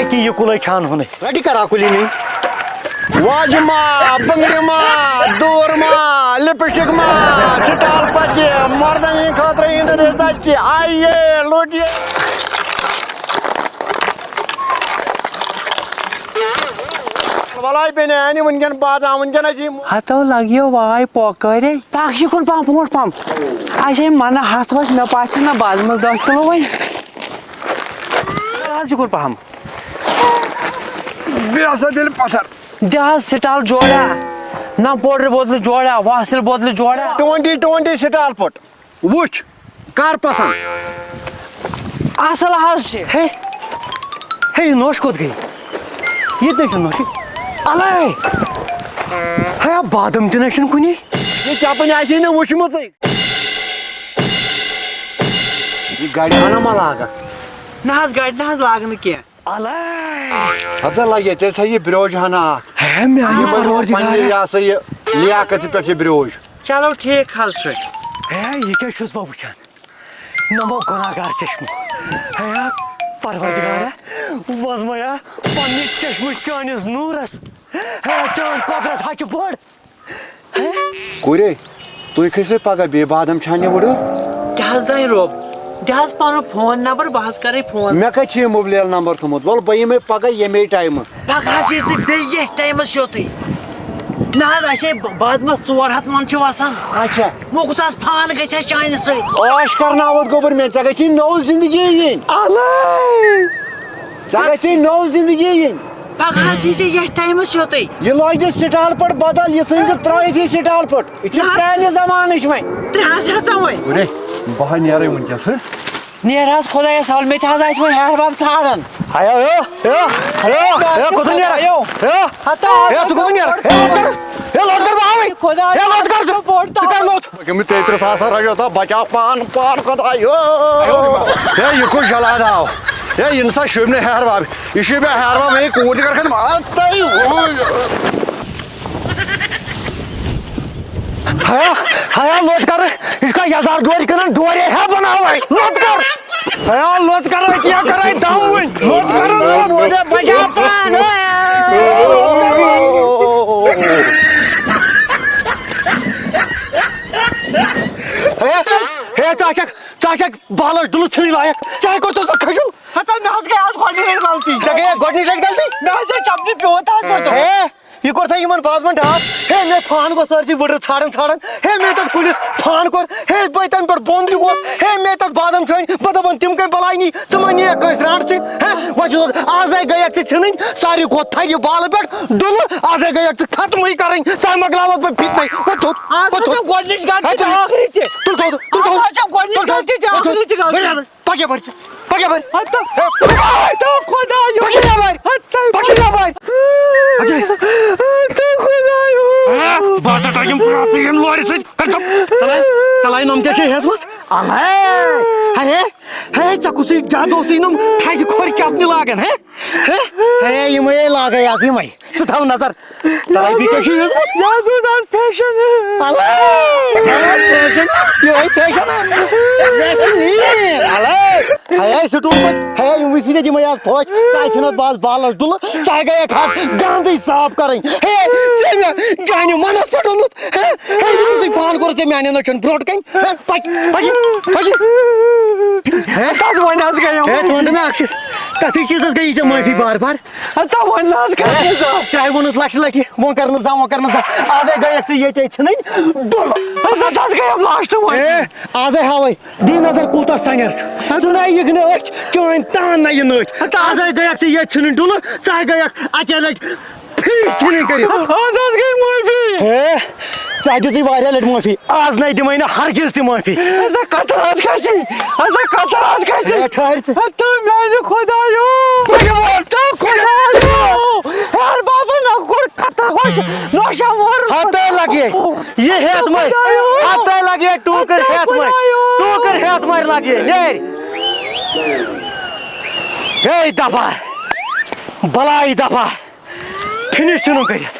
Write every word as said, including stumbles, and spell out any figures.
أکی یہِ کُلے چھان ہُنٕے۔ رٹی کرا کُلی نہیں۔ واجہِ ما، بنگرِ ما، دوٗر ما، لپسٹک ما، سٹال پچہِ، مردن ہٕنٛدِ خٲطرٕ یِنہٕ رِژہ چہِ۔ آیے، لوٚٹ یہِ۔ ولاے بیٚنہِ، اَنہِ وٕنکٮ۪ن بادام، وٕنکٮ۪ن حظ یِم۔ ہتو لگیو واے پوکٲرے۔ پکھ یہِ کُن پہم، برونٛٹھ پہم۔ اَسے منہ ہتھ وَس، مےٚ پاتھ چھِ نہ بازمس دہ کِلوٗ وۄنۍ۔ حظ یہِ کُن پہم۔ بیٚیہِ ہسا دِلہِ پتھر۔ دِ حظ سٹال جوڑا۔ نہ پوڈر بوتلہٕ جوڑا، واسل بوتلہٕ جوڑا۔ ٹُونٹی ٹُونٹی سٹال پوٚٹ۔ وٕچھ، کر پسنٛد۔ اصل حظ چھِ۔ ہے، ہے، یہِ نوٚش کوٚت گٔے؟ ییٚتہِ نَے چھُنہٕ نوٚشٕے۔ اَلَے! ہے، بادام تہِ نَے چھُنہٕ کُنی۔ یہِ چپٕنۍ آسہِ ہے نہٕ وٕچھمٕژٕے۔ یہِ گَرِ ہنا ما لاگَکھ؟ نہ حظ، گَرِ نہ حظ لاگہٕ نہٕ کینٛہہ۔ اَلَے! ہَتہٕ لَگہِ، تیٚلہِ تھٲیِو یہِ برٛوج ہنا اَکھ۔ ہے، میٛانہِ یِمَن پروردِگارا۔ پنٛنہِ یہِ ہسا یہِ لیاقت پٮ۪ٹھ یہِ برٛوج۔ چلو، ٹھیٖک حظ چھُ۔ ہے، یہِ کیٛاہ چھُس بہٕ وٕچھان؟ نمو گناہگار چشمو۔ ہے پروردگارا، وزمیا پننِس چشمہٕ چٲنِس نوٗرس۔ ہے چٲنۍ قۄدرت ہا چھِ بٔڑ۔ ہے۔ کورے، تُہۍ کھٔسِو پگاہ بیٚیہِ بادام چھانہِ وُڑٕ۔ کیٛاہ حظ زانہِ رۄب؟ دِ حظ پنُن فون نمبر، بہٕ حظ کرے فون۔ مےٚ کتہِ چھُ یہِ مُبلیل نمبر تھوٚمُت؟ وَلہٕ بہٕ یِمے پگاہ ییٚمے ٹایمہٕ۔ پگاہ حظ یی ژٕ بیٚیہِ ییٚتھۍ ٹایمس یوٚتُے۔ نہ حظ، اَسے ب-، بادمس ژور ہتھ من چھِ وسان۔ اچھا۔ وۄنۍ کُس حظ فان گژھِ ہا چانہِ سۭتۍ؟ عٲش کرناوتھ گوٚبُر مےٚ، ژےٚ گژھی نٔو زندگی یِنۍ۔ اَلَے۔ ژےٚ گژھی نٔو زندگی یِنۍ۔ پگاہ حظ یی ژےٚ یتھ ٹایمس یوٚتُے۔ یہِ لٲگۍ زِ سٹال پٮ۪ٹھ بدل، یہِ ژھٕنۍ زِ ترٲوِتھ یہِ سٹال پٮ۪ٹھ۔ یہِ چھِ نہ۔ پرٛانہِ زمانٕچ وۄنۍ۔ ترٛےٚ ہتھ ہٮ۪تھ ژٕ وۄنۍ۔ گُرے، بہٕ ہا نیرے وٕنکیٚس، ہہ؟ نیر حظ خۄدایس حوالہٕ، مےٚ تہِ حظ آسہِ وۄنۍ ہیہر بب ژھانڈان۔ ہیو، ہیو، ہیو، ہیو، ہیو، کوٚت نیرکھ؟ ہیو۔ ہیو۔ ہتو، ہے، ژٕ کوٚت نیرکھ؟ ہے، لوٚت کر۔ ہے، لوٚت کر، بہٕ ہاوے۔ خۄدایا، ہے، لوٚت کر ژٕ۔ بوٚڑ ژٕ کر لوٚت؟ ییٚمہِ تیترٕہ ساس رۄپیہِ تہٕ بچاو پان، پان خۄدایو۔ ہے، یہِ کُس جلاد آو؟ ہے، یہِ نسا شوٗبہِ نہٕ ہیہر بب۔ یہِ شوٗبہِ ہیہر بب، ہے، کوٗر تہِ کر ختم۔ آ، تۄہہِ۔ ہیا، ہیا، لوٚت کر۔ یہِ چھُ کانٛہہ یزار ڈورِ کٕنان، ڈورے ہا بناوے۔ لوٚت کر۔ ہیا، لوٚت کر، کیٛاہ کرے دم وۄنۍ؟ لوٚت کر، لوٚت۔ ہے، ہے، ژٕ چھکھ، ژٕ چھکھ بالس ڈُلہٕ ژھٕنٕے لایق۔ ژےٚ کوٚر ژٕ کھجُل۔ ہتا، مےٚ حظ گٔے آز گۄڈٕنِچ لٹہِ غلطی۔ ژےٚ گٔیے گۄڈٕنِچ لٹہِ غلطی؟ مےٚ حظ چھےٚ چپنہِ پیوٗنٛت حظ سُہ۔ ہے، یہِ کوٚر تۄہہِ یِمن بادمن ڈاکھ؟ ہے، مےٚ فان گوٚو سٲرسٕے وٕڈرٕ ژھانڈان ژھانڈان۔ ہے، مےٚ تتھ کُلِس فان کوٚر۔ ہے، بہٕ تمہِ پٮ۪ٹھ بۄن تہِ گوس۔ ہے، مےٚ تتھ بادم چھٲنۍ۔ بہٕ دپان، تِم کٔمۍ بلاے نی؟ ژٕ ما نِیَکھ کٲنٛسہِ رانٛٹسٕے؟ ہے، وۄنۍ چھُس آزے گٔیَکھ ژٕ ژھٕنٕنۍ۔ ساروی کھۄتہٕ تھدِ بالہٕ پٮ۪ٹھ ڈُلہٕ۔ آزے گٔیَکھ ژٕ ختمٕے کرٕنۍ۔ ژےٚ مۄکلاوَتھ بہٕ فِتنَے۔ وۄتھ تھوٚد، آز وۄتھ وٕچھو تھوٚد۔ گۄڈٕنِچ غلطی ہے، تہٕ ٲخری تہِ۔ تُل تھوٚد، تُل تھوٚد۔ آز وٕچھو گۄڈٕنِچ تُل تھوٚد، غلطی تہِ تُل تھوٚد۔ ٲخری تہِ غلطی۔ بٔرۍ یَپٲرۍ، پٔکۍ یَپٲرۍ۔ ہتو۔ ہتو خۄدایو۔ پٔکِو یَپٲرۍ۔ ہتو۔ پٔکِو یَپٲرۍ۔ ہتو خۄدایو۔ ہا، بہٕ ہسا ترٛاوٕ یِم پرٛاپتہٕ یِم لورِ سۭتۍ۔ کر ژٕ، تَلے، تَلے نۄم کیٛاہ چھے ہیٚژمٕژ؟ اَلے۔ ہے، ہے، ژےٚ کُسٕے ڈَد اوسُے نۄم تھزِ کھۄرِ چپنہِ لاگان، ہے؟ ہے، ہے، یِمے لاگے آز یِمے۔ ژٕ تھاو نظر۔ ترابی کیٛاہ چھُ یوٗتمُت؟ یہِ حظ اوس آز فیشن۔ اَلے، اَلے، فیشن، یِہوٚے فیشن۔ ویسلیٖن، اَلے۔ ہے، ہے، سٹوٗل پٲٹھۍ، ہے، یِم وٕچھِتھ یِمَے آز پھوش۔ ژٕ چھِنہٕ باز بالَس ڈُلہٕ، ژٕ گٔیَکھ آز گانٛدٕے صاف کَرٕنۍ۔ ہے، ژےٚ مےٚ جانہِ منَس پٮ۪ٹھ اوٚنُتھ۔ ہے، ہے، یہِ کوٚرُے فان کوٚر ژےٚ میٛانٮ۪ن أچھَن برٛونٛٹھ کَنہِ۔ ہے، پَکہِ، پَکہِ، پَکہِ۔ ہے۔ تَس وۄنۍ حظ گٔیَم۔ ہے، ژٕ وَن تہٕ مےٚ اَکھ چیٖز، کَتھٕے چیٖزَس گٔیی ژےٚ معٲفی بار بار؟ ہتا وۄنۍ نہ حظ کر ہے، نہٕ زانٛہہ۔ چاہے ووٚنُتھ لچھِ لٹہِ، وۄنۍ کر نہٕ زانٛہہ، وۄنۍ کر نہٕ زانٛہہ۔ آزے گٔیَکھ ژٕ ییٚتہِ ژھٕنٕنۍ ڈُلہٕ۔ ہسا، ژٕ حظ گٔیَم لاسٹ وۄنۍ۔ ہے، آزے ہاوے، دی نظر کوٗتاہ سنیر چھُ۔ ژٕ نَے یِکھ نہٕ أچھ، چٲنۍ تان نَے یہِ نٔچھ۔ ہتا۔ آزے گٔیَکھ ژٕ ییٚتہِ ژھٕنٕنۍ ڈُلہٕ، ژٕ گٔیَکھ اَکے لٹہِ فِنِش ژھٕنٕنۍ کٔرِتھ۔ آز حظ گٔے معٲفی۔ ہے، ژےٚ دِژٕے واریاہ لٹہِ معٲفی۔ آز نَے دِمَے نہٕ ہرگِز تہِ معٲفی۔ ہسا قطر حظ کھسہِ، ہسا قطر حظ کھسہِ۔ ہے، ٹھہر ژٕ۔ ہتہٕ میانہِ خۄدایو۔ پٔکِو وۄنۍ۔ تو خۄدایو۔ ہر بابا نہ کوٚر قطر خۄش۔ نوشا وور۔ ہتہٕ لگے۔ یہِ ہیٚتھ مَے۔ خۄدایو۔ ہتہٕ لگے ٹوٗکٕر ہتہٕ ہیٚتھ مَے۔ خۄدایو۔ ٹوٗکٕر ہیٚتھ مَے لگے۔ نیرِ۔ ہے دفعہ۔ بلاے دفعہ۔ فِنِش ژھٕنُن کٔرِتھ۔